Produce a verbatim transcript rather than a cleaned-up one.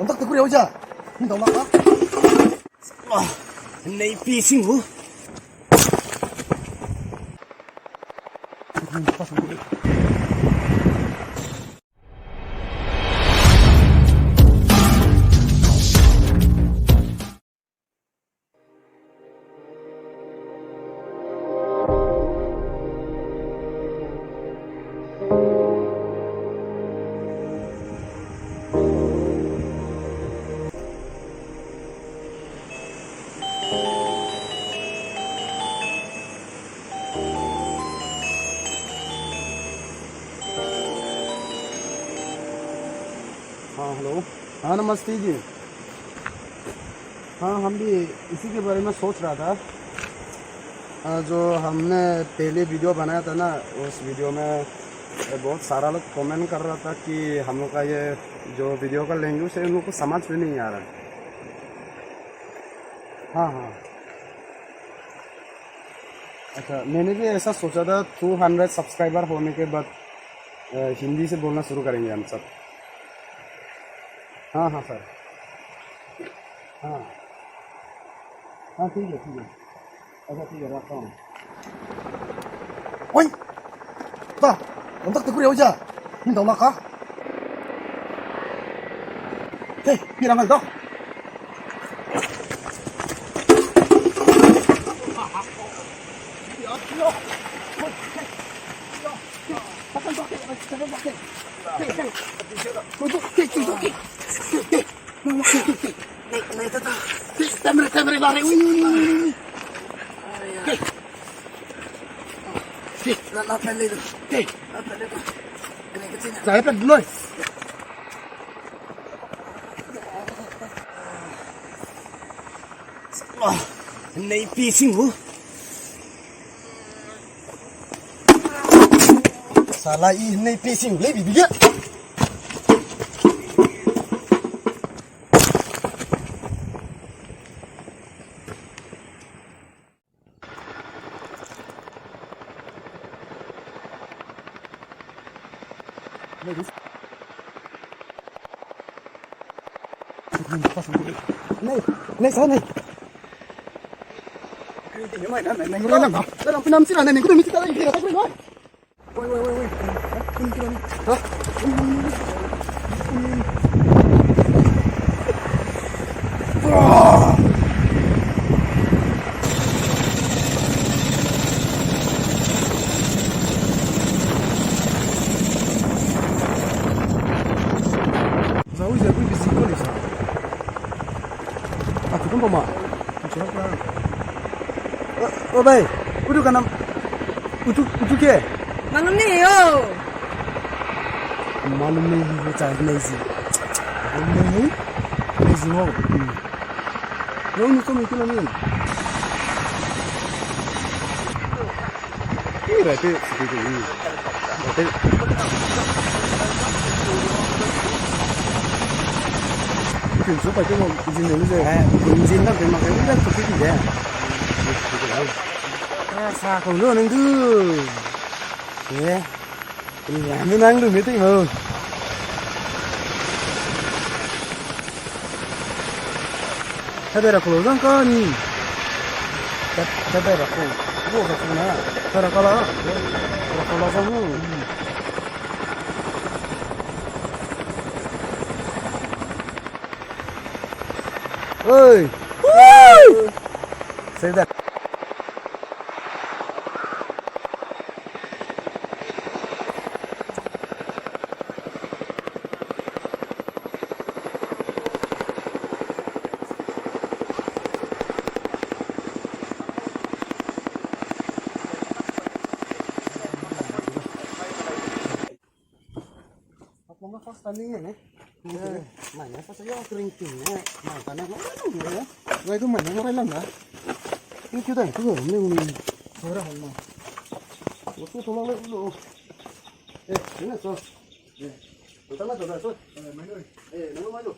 Kontak te kuri au ja. Ni dau la ka. Ah, nei pi sing hu. हाँ, हेलो। हाँ, नमस्ते जी। हाँ, हम भी इसी के बारे में सोच रहा था। अ, जो हमने पहले वीडियो बनाया था ना, उस वीडियो में बहुत सारा लोग कमेंट कर रहा था कि हम लोग का ये जो वीडियो का लैंग्वेज है, उन लोग को समझ में नहीं आ रहा है। हाँ, हाँ। अच्छा, मैंने भी ऐसा सोचा था, टू हंड्रेड सब्सक्राइबर होने के बाद, अ, हिंदी से बोलना शुरू करेंगे हम सब। हाँ, हाँ, सर। हाँ। हाँ, ठीक है, ठीक है। अच्छा, ठीक है, रखता हूँ। ओइ! ता, हम तक ते कुरे हो जा। Ni dau la ka. Hey, pi rang da. Nei pi sing hu. Sala i nei pi sing lei bi bi ge. Nei, nei, sa nei. Wait, wait, wait. Zau ze bui bisi ko lei sa. A, tu kum pa ma. Ncura kura. O, o bai, udu kanam. Utu, utu ke? Malum ni yo. Malum ni hi chai nei zi. Malum ni hi. Nei zi mo. Hmm. Lo ni ko mi kilo ni. Ih, rai pe, siki ke, ih. Rai pe. Kin su pa ke mo, engine ne lu ze. Eh, engine na pe ma ke, lu ze tu ki de. Eh, sa ko lu nang du. Eh. Ni nang lu mi ting mo. Tadai ra kolo zang ka ni. Ta-, tadai ra ko. Bo sa suna. Tadai ra kala. Ra kala zang hu. Oi. Woo! Save that. Apong ka first time ni ne. Eh, mai na first time ya kering ting ne. Mai ka na ko ne. Ngai tu mai na ngai lang na. Ni kiu dai tu ne ni. Ora hal ma. Wo tu to ma le lo. Eh, ni na so. Eh, tu ta ma to da so. Eh, mai lo. Eh, na lo mai lo.